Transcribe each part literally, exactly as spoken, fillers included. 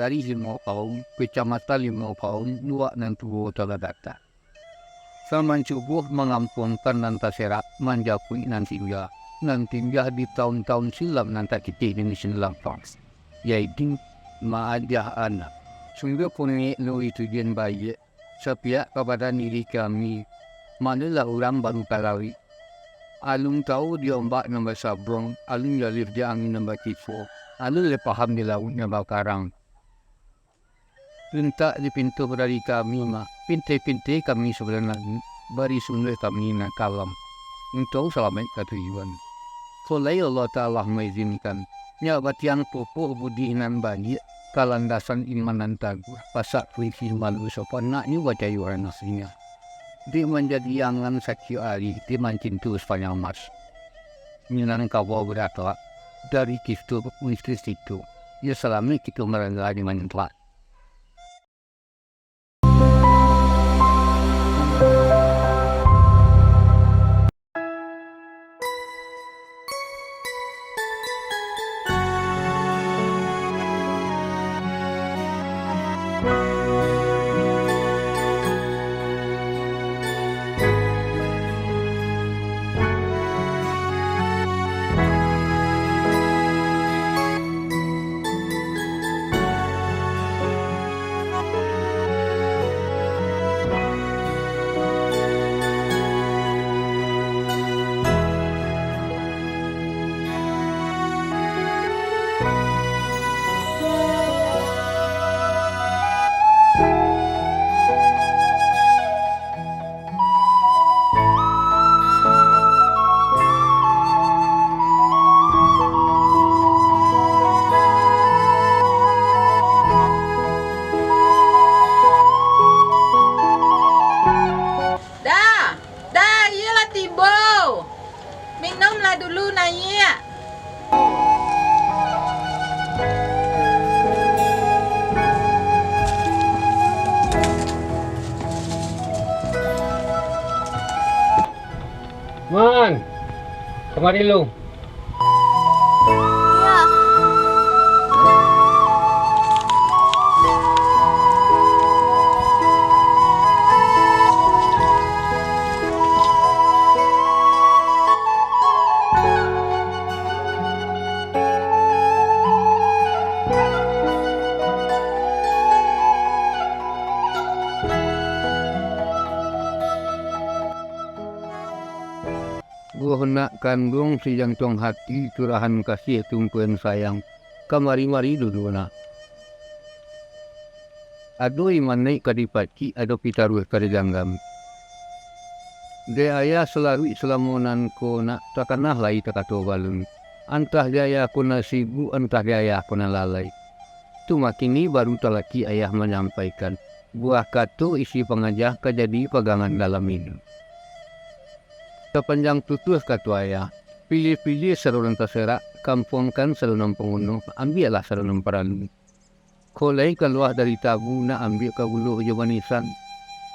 Nagari Limau Paun, Kacamatan Limau Paun, luak nan tuo talah datang. Saman subuah mangampuangkan nan taserak, manjapuik nan tingga. Nan tingga di taun-taun silam nan takitih di Mesin Lapang, yaitu maajah anak. Sungguah pun niaik lun itu jan baiak, sapiak ka badan diri kami. Manolah urang baru ka lawik. Alun tau di ombak nan basabuang, alun jaleh di angin nan bakiso, alun lai paham di lauik nan bakarang. Pintak di pintu dari kami mah, pintai-pintai kami sabalah langik, bari suluah kami nan kalam, untuak salamaik ka tujuan. Kok lai Allah Taala maizinkan, nyak batiang kokoh budi nan baiak, kalandasan iman nan taguah, pasak puisi malu sopan, nak nyo bacayo anak sinyo. Dek manjadi angan sakiok ari, dek mancinto sapanjang maso. Minangkabau baratok dari Kristo Yesus itu, iyo salamaik kito marangga di manimpa. Da, Da, iyo lah tibo. Minumlah dulu, Naiak. Man, kamari lu. Goh nak kanduang si jantuang hati, curahan kasih tumpuan sayang, kamari-mari dulu nak. Ado iman naik ka dipacik, ado pitaruah ka diganggam. Dek ayah salaruik salamo nan ko nak, takana lai takato balun. Antah di ayah ko nan sibuk, antah di ayah ko nan lalai. Tu makini baru talakik ayah manyampaikan, buah kato isi pangajah ka jadi pagangan dalam iduik. Sapanjang tutuah kato ayah, pilih-pilih sado nan taserak, kampuangkan sado nan pangunuh, ambiaklah sado nan paralu. Kok lai kaluah dari tabu, nak ambiak ka guluah jo manisan.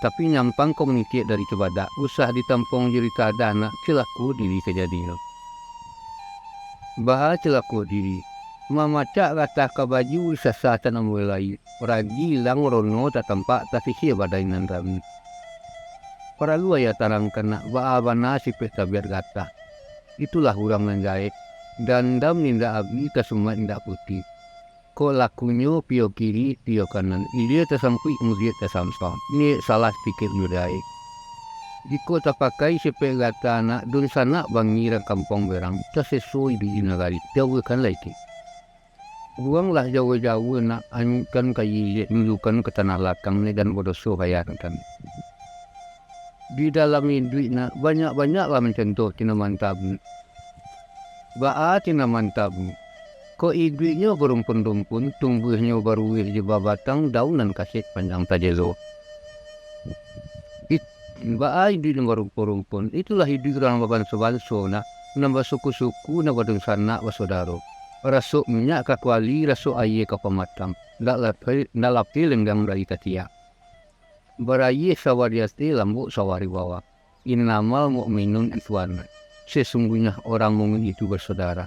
Tapi nyampang kok mangikek dari cubadak, usah ditampuang jo ritadah, nak cilako diri ka jadinyo. Baa cilako diri? Mamacak gatah ka baju, disasa tanam lai, ragi ilang rono tatampak, tasisia badai nan rami. Paralu ayah tarangkan nak, baa bana sipek tabiat gatah. Itulah urang nan jahek, dandam indak abih, tasumak indak putuih. Kok lakunyo pio kiri, pio kanan, ilia tasampuik, mudiak tasampa, niaik salah, pikek mudaik. Jikok tapakai sipek gatah nak, dunsanak bangih rang kampuang berang, taseso iduik di nagari, jauahkan lai tu. Buanglah jauah-jauah nak, anyuikkan ka ilia, lulukan ka tanah lakang, ni dan badoso bayarkan. Di dalam iduik nak, banyak-banyaklah mancontoh tanaman tabu. Baa tanaman tabu? Kok iduiknyo barumpun-rumpun, tumbuahnyo baruih jo babatang, daun nan kasek panjang tajelo. It-, baa iduik nan barumpun-rumpun? Itulah iduik urang babanso-banso nak, nan basuku-suku, nan badunsanak basodaro. Rasok minyak ka kuali, rasok ayie ka pamatang, ndak lapeh, ndak lapeh lenggang dari tatiak. Barayie sawah di ateh, lambok sawah di bawah. Innamal mu'minun ikhwan. Sesungguhnya orang mukmin itu bersaudara.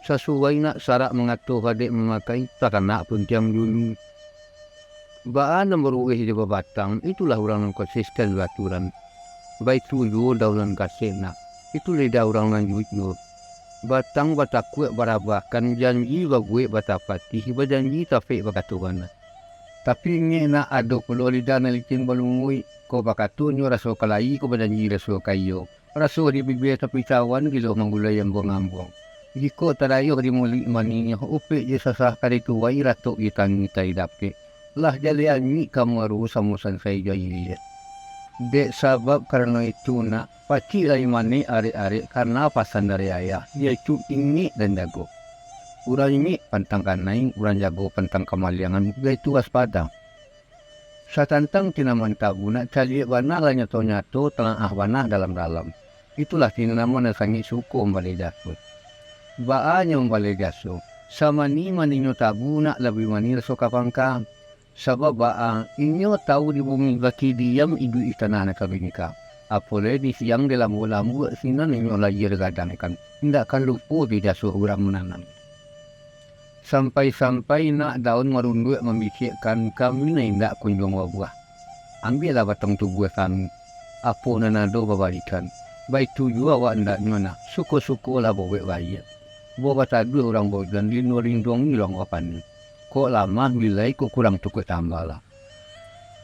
Sasuai nak sarak mangato, dek mamakai takanak puntiang dulu. Baa nan baruweh jo babatang, itulah urang nan konsisten baaturan. Baitu juo daun nan kasek nak, itu lidah urang nan jujua. Batang batakuak barabahkan, janji babuwek batapatih, bajanji tapek bakato bana. Tapi ingek nak, ado pulo lidah nan licin balunguik, ko bakato nyo raso ka lai, ko bajanji raso ka iyo. Raso di bibia tapi cawan, gilo manggulai ambuang-ambuang. Jikok tadayuah di muluik manih, upek jo sasah ka dituwai, ratok di tangi ka didapek. Lah jaleh anyuik ka muaro, samo sansai jo ilia. Dek sabab karano itu nak, pacik lai manek arek-arek, karano pasan dari ayah, yaitu ingek dan jago. Urang ingek pantang kanai, urang jago pantang kamaliangan, yaitu waspada. Satantang tanaman tabu nak, caliak bana lah nyato-nyato, talaah bana dalam-dalam. Itulah tanaman nan sangaik suko mambaleh jaso. Baa nyo mambaleh jaso? Samanih-manihnyo tabu nak, labiah manih raso ka pangka. Sabab baa? Inyo tawu di bumi baki diam, iduik di tanah nan ka bingka. Apo lai di siang di lambuak-lambuak, sinan inyo layia gadangkan, indak ka lupo di jaso urang mananam. Sampai-sampai nak daun marunduak mambisiakkan, kami nan indak kunjuang babuah. Ambiaklah batang tubuah kami, apo nan ado babalikan. Baitu juo awak andaknyo nak, suko-sukolah babuek baiak. Buah bataduah urang baujan, lino linduangi urang bapanen. Kok lamah bilai, kok kurang tukuik tambahlah.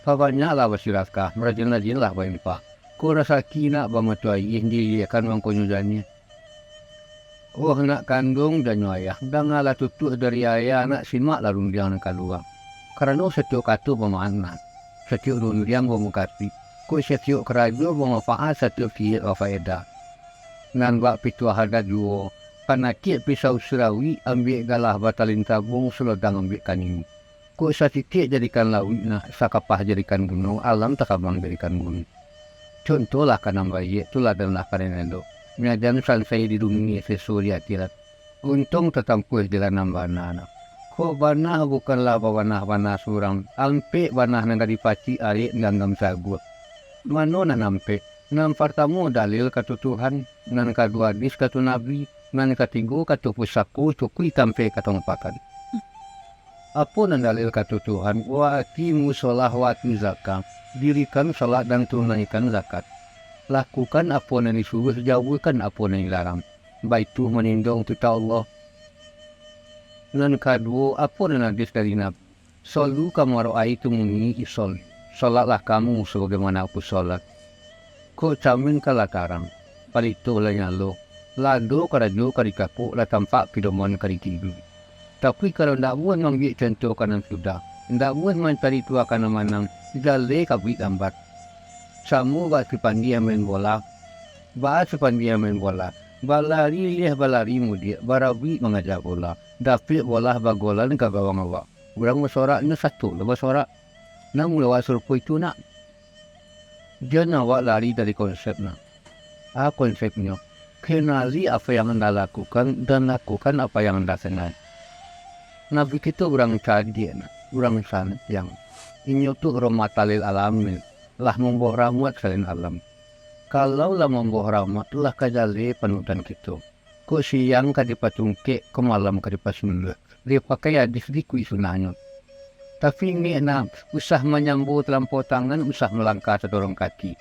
Pabanyaklah basirakah, rajin-rajinlah bainfak. Kok rasaki nak bamato ayie, diliekkan mangkonyo janiah. Oh nak kanduang janyo ayah, dangalah tutuah dari ayah nak, simaklah rundiang nan kalua. Karano satiok kato bamakna, satiok rundiang bamukasuik, kok satiok karajo bamanfaat, satiok siek bafaedah. Nan bak pituah adat juo, panakiak pisau sirawik, ambiak galah batalin tabuang, salodang ambiak kaninyo. Kok satitiak jadikan lauik nak, sakapah jadikan gunuang, alam takabang jadikan bumi. Contohlah ka nan baiak, tuladanlah ka nan elok. Nyajan sansai di dunia, seso di akhirat. Untuang tatampuah jalan nan bana nak. Kok bana bukanlah babanah-banah surang, ampek banah nan ka dipacik, arek ganggam saguah. Mano nan ampek? Nan partamo dalil kato Tuhan, nan kaduo hadis kato Nabi, nan katigo kato pusako, cukuik tampek kato mupakat. Apo nan dalil kato Tuhan, "Wa aqimus shalah wa atuz zakah"? Dirikan salat dan tunaikan zakat. Lakukan apo nan disuruah, jauahkan apo nan dilarang. Baitu manindoang Kitabulah. Nan kaduo, apo nan hadis dari Nabi? "Shollu kama ra'aitumuni usolli." Salatlah kamu sabagaimana aku salat. Kok camin ka lah tarang, palito lah nyalo, lado karajo ka dikapok, lah tampak pidoman ka ditiru. Tapi kalau ndak buah mambiak contoh ka nan sudah, ndak buah mancari tuah ka nan manang, jaleh kabuik lambat. Samo bak si pandiah main bola. Baa si pandiah main bola? Balari liah balari mudiak, barabuik mangaja bola. Dapek bola bagolan ka gawang awak. Urang basoraknyo sato lo basorak. Namuah awak sarupo itu nak. Jan awak lari dari konsep nak. A konsepnyo, kenali apo yang Anda lakukan, dan lakukan apo yang Anda kenali. Nabi kito urang cadiak nak, urang santiang. Inyo tu rahmatan lil alamin, lah mambawa rahmat salian alam. Kalau lah mambawa rahmat, lah ka jaleh panutan kito. Kok siang ka dipatungkek, kok malam ka dipasuluah. Dipakai hadis, dikuik sunahnyo. Tapi ingek nak, usah manyambo talampau tangan, usah malangkah tadorong kaki.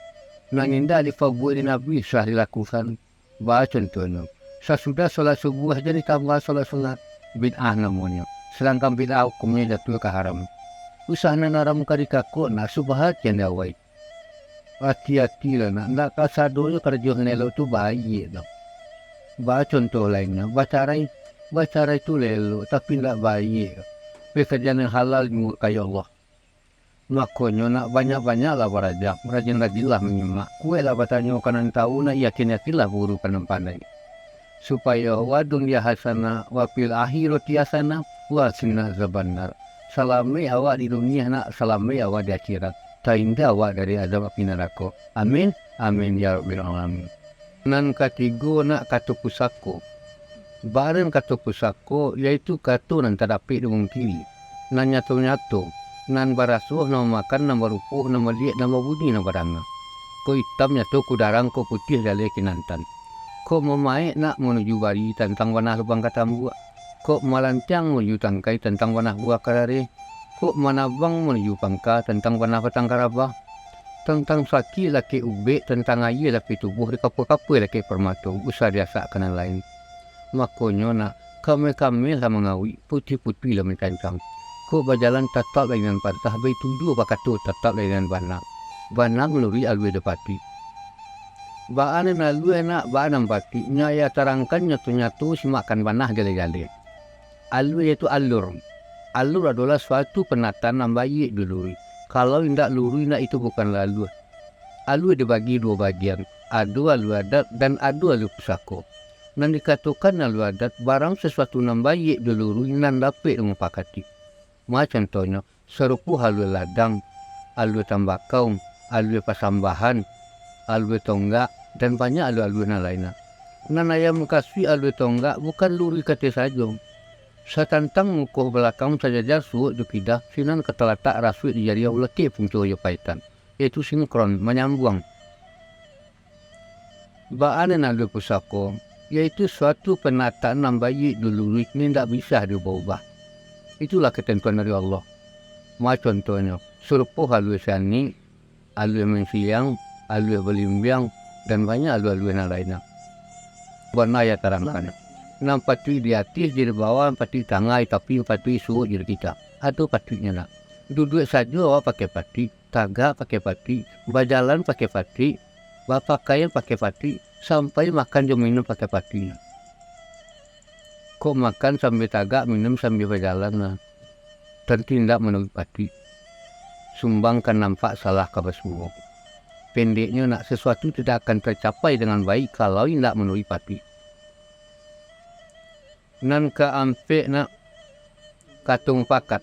Nan indak dipabuek di Nabi, usah dilakukan. Baa contohnyo, sasudah salat subuah jan ditambah salat sunat, bid'ah namonyo. Sadangkan bid'ah hukumnyo jatuah ka haram. Usah nan haram ka dikakok nak, subahat jan diawai. Ati-atilah nak, ndak kasadonyo karajo nan elok tu baiak doh. Baa contoh lainnyo, bacarai. Bacarai tu lah elok, tapi ndak baiak. Pekerjaan yang halal dimurkai Allah. Makonyo nak, banyak-banyaklah baraja, rajin-rajinlah manyimak, kuwaiklah batanyo ka nan tawu, nak yakin-yakinlah baguru ka nan pandai. Supayo awak dunia hasanah, wa fil akhirati hasanah, wa qina azabannar. Salamaik awak di dunia nak, salamaik awak di akhirat. Tainda awak dari azab api narako. Amin, amin, ya Rabbil Alamin. Nan katigo nak, kato pusako. Baa nan kato pusako, yaitu kato nan tadapek dimungkiri, nan nyato-nyato, nan baraso, nan mamakan, nan barupo, nan maliek, nan babunyi, nan badanga. Ko itam nyato kudarang, ko putiah jaleh kinantan. Kok mamaek nak manuju bari, tantang panah lubang ka tambuak. Kok malantiang manuju tangkai, tantang panah buah ka rareh. Kok manabang manuju pangka, tantang panah batang ka rabah. Tantang sakik lakek ubek, tantang aia lapeh tubuah, dikapua-kapua lakek parmato, usah diasak ka nan lain. Makonyo nak, kameh-kameh lah mangawik, putuih-putuih lah mancancang. Kok bajalan tatap lai nan pantah, baitu juo bakato tatap lai nan bana. Bana manuruik aluah dek patuik. Baa nan aluah nak, baa nan patuik, nyo ayah tarangkan nyato-nyato, simakkan bana jaleh-jaleh. Aluah yaitu alur. Alur adolah suatu panataan nan baiak jo luruih. Kalau indak luruih nak, itu bukanlah aluah. Aluah dibagi duo bagian, ado aluah adat dan ado aluah pusako. Nan dikatokan aluah adat, barang sasuatu nan baiak jo luruih nan dapek dimupakati. Ma contohnyo, sarupo aluah ladang, aluah tambakau, aluah pasambahan, aluah tonggak, dan banyak aluah-aluah nan lainna. Nan ayah mukasuik aluah tonggak bukan luruih kateh sajo. Satantang muko balakang sajajar suok jo kidah, sinan ka talatak rasuak di jariah ulakek punco jo paetan, yaitu sinkron, manyambuang. Baa nan aluah pusako, yaitu suatu panataan nan baiak jo luruih, nan indak bisa diubah-ubah. Itulah katantuan dari Allah. Ma contohnyo, sarupo aluah sanik, aluah mansiliang, aluah balimbiang, dan banyak aluah-aluah nan lainna. Bana ayah tarangkan. Nan patuik di ateh jo di bawah, patuik tangah, tapi patuik suok jo di kidah. Ado patuiknyo nak. Duduak sajo awak pakai patuik, tagak pakai patuik, bajalan pakai patuik, bapakaian pakai patuik, sampai makan jo minum pakai patuik. Kok makan sambia tagak, minum sambia bajalan lah, tantu indak manuruik patuik. Sumbang ka nampak, salah ka basuo. Pendeknyo nak, sasuatu tidak akan tacapai dengan baik kalau indak manuruik patuik. Nan kaampek nak, kato mupakat.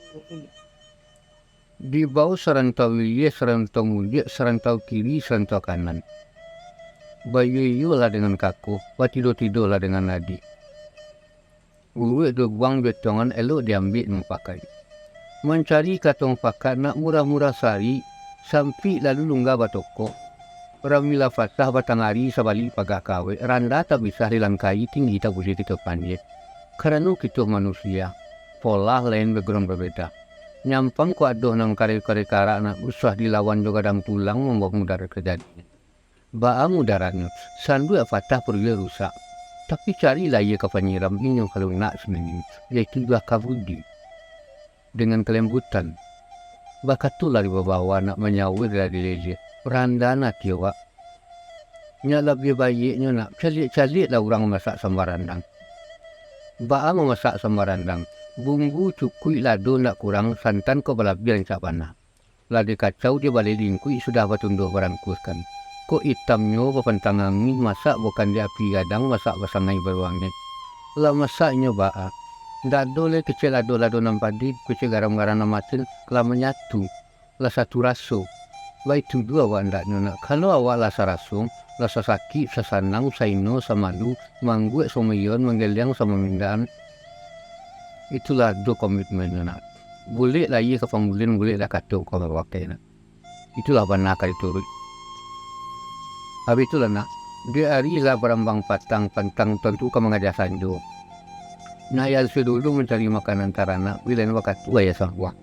Dibao sarantau iliah, sarantau mudiak, sarantau kiri, sarantau kanan. Baiyo-iyolah dengan kako, batido-tidolah dengan adiak. Uruik dubuang jo tongan elok diambiak dimupakai. Mancari kato mupakat nak, murah-murah sarik, sampik lalu lungga batokok. Rami lah patah batang ari, sabalik paga kawek, randa tak bisa dilangkahi, tinggi tak buliah kito panjek. Karano kito manusia, pola lain, background babeda. Nyampang kok adoh nan kareh-kareh karak nak, usah dilawan jo gadang tulang, mambawa mudarat ka jadi. Baa mudaratnyo? Sanduak patah, paruik rusak. Tapi carilah aia ka panyiram, inyo ka lunak sinan, yaitu iyolah ka budi. Dengan kalambutan, bakatolah di babawa nak, manyauah lah di liliah, randahan ati awak. Nyak labiah baiaknyo nak, caliak-caliaklah urang mamasak samba randang. Baa mamasak samba randang? Bumbu cukuik, lado ndak kurang, santan kok balabiah rancak bana. Lah dikacau, dibaleh lingkuik, sudah batundoh barangkuahkan. Kok itamnyo bapantang angih, masak bukan di api gadang, masak basangai baruangeh. Lah masak inyo baa? Ndak ado lai kecek lado-lado nan padeh, kecek garam-garam nan masin, lah manyatu, lah satu raso. Baitu juo awak andaknyo nak, kalau awak lah saraso, lah sasakik, sasanang, saino, samalu, mangguak, somiyon, manggeliang, samamindaan. Itulah ado komitmennyo nak. Buleklah aia ka pambulin, buleklah kato ka bapakai nak. Itulah bana ka dituruik. Habis tu lah nak, di ari lah barambang patang, pantang tantu ka mangaja sanjo. Nak, ayah sadulu mancari makanan taranak, bilanyo wakatu ayah sambuang.